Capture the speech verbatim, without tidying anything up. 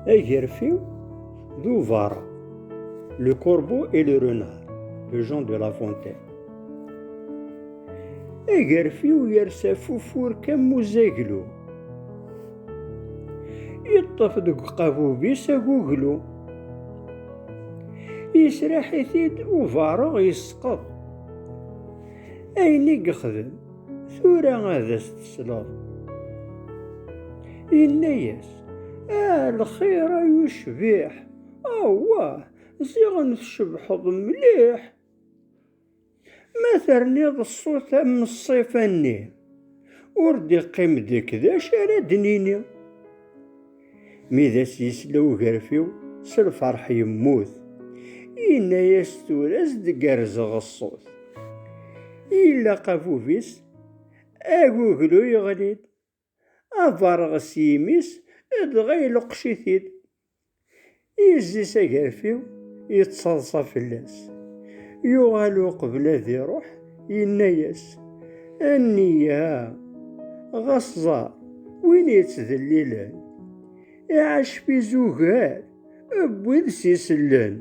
Agerfiw d ubareɣ. Le corbeau et le renard de Jean de La Fontaine. Agerfiw yers afufur kam uzaglu, yeṭṭef deg uqabub-is aguglu, yesraḥ-it-id ubareɣ yesqeḍ. Ayen i yexdem tura ad as-tesleḍ. Yenna-yas: "Ah, lxir ay ucbiḥ, awah, ziɣen tcebḥeḍ mliḥ. Ma terniḍ ṣṣut am ṣṣifa-nni, ur d-iqqim deg-k d acu ara d-nini." Mi d as-yesla ugerfiw, s lferḥ yemmut. Yenna-yas: "Tura ad s-d-gerrzeɣ ṣṣut." Yella qabub-is, aguglu yeɣli-d, abareɣ s yimi-s, dɣa iluqec-it-id. Yezzi s agerfiw, yettaḍsa fell-as. Yuɣal uqbel ad iruḥ, yenna-yas: "A nniya, ɣas ẓer win yettdellilen, iɛac f izugar n wid s-isellen."